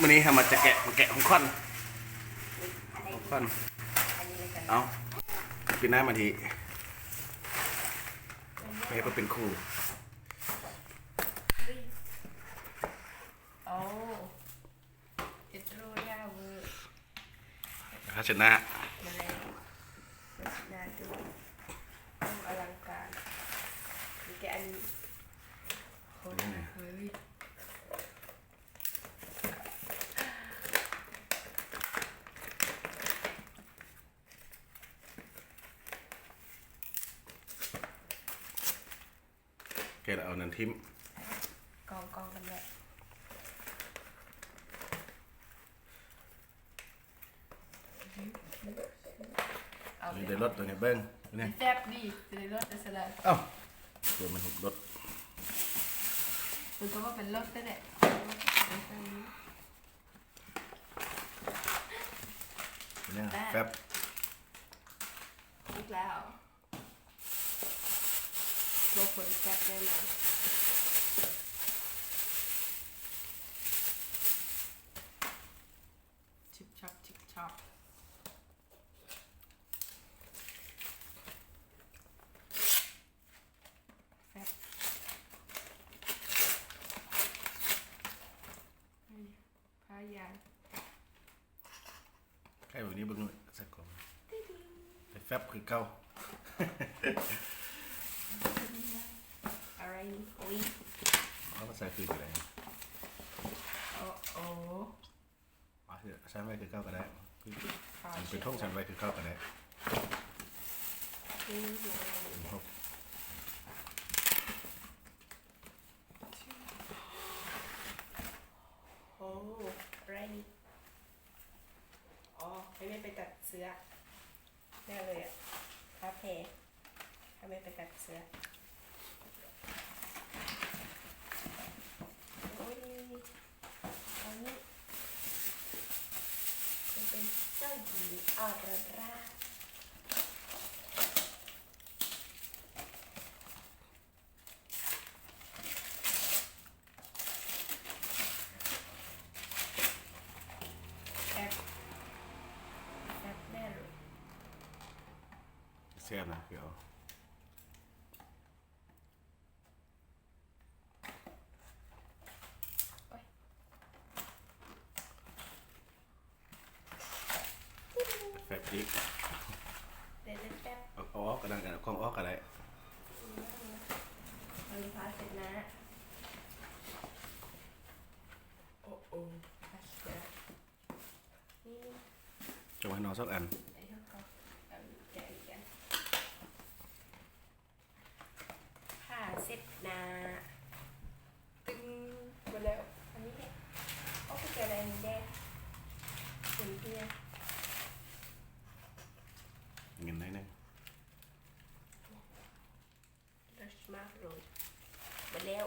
ມື້ນີ້ເຮົາມາຈະແກະ ແກະຂອງຂວັນ ຂອງຂວັນ. ເອົາ ປີໜ້າມາທີ່ແມ່ເພິ່ນເປັນຄູ ໂອ້ ເຮັດໂລດາເວີ ຜ້າເຊັດໜ້າ ມາແລ້ວ ຜ້າເຊັດໜ້າ ໂອ້ ອະລັງການ ມີແຕ່ອັນນີ້ ໂຄດເລີຍ. ແກະແລ້ວເອົານັ້ນຖິ້ມ ກອງໆກັນແຫຼະ. ເອົາ ນີ້ໄດ້ລົດຕົວນີ້ເບິ່ງນີ້ ແຊບດີ ຊິໄດ້ລົດໄດ້ສະລະ ເອົ້າ ຕົວມັນລົດ ມັນກໍວ່າເປັນລົດແທ້ແຫຼະ ນີ້ແຟບ ອີກແລ້ວ ບໍ່ຄົນແຊບແນ່ນອນ. ຊິບຊັບ ຊິບຊັບ ແຟບ ພາຍາ ໃກ້ແບບນີ້ເບິ່ງໜ້ອຍ ໃສ່ກ່ອງ ແຟບຄືເກົ່າ ອາໄລນີ້ ໂອ້ຍ ເອົາມາໃສ່ຄືນກໍໄດ້ ໂອ້ໂອ້ ອ່ະ ໃສ່ໄວ້ຄືເກົ່າກໍໄດ້ ເປັນຖົງໃສ່ໄວ້ຄືເກົ່າກໍໄດ້ ໂອ້ ອາໄລນີ້ ອໍ ໃຫ້ແມ່ໄປຕັດເສື້ອ ແລ້ວເລີຍອະ ຄາເຟ ໃຫ້ແມ່ໄປຕັດເສື້ອ ໂອ້ຍ ອັນນີ້ ມັນເປັນເຈົ້າຍິງອອໂຣຣາ. ແຊບ ແຊບແນ່ເລີຍ ແຊບນະ ຄືເອົາ ໂອ້ຍ. ແຟບອີກ ເດັດແຟບ ເອົາ ເອົາອອກກໍໄດ້ ເອົາຂອງອອກກໍໄດ້ ເອົາຜ້າເຊັດໜ້າ ໂອ້ໂອ້ ຜ້າເຊັດໜ້າ ນີ້ ຈົ່ງໃຫ້ນ້ອງສັກອັນ ໃຫ້ເຮົາກໍ ເອົາແກະອີກອັນ. ຜ້າເຊັດໜ້າ ຕຶງ ໝົດແລ້ວ ອັນນີ້ແຫຼະ ເອົາໄປແກະໃນອັນນີ້ແດ່ ເຫັນເພື່ອນ ເງິນໜ້ອຍໜຶ່ງ ເລີດມາກເລີຍ ໝົດແລ້ວ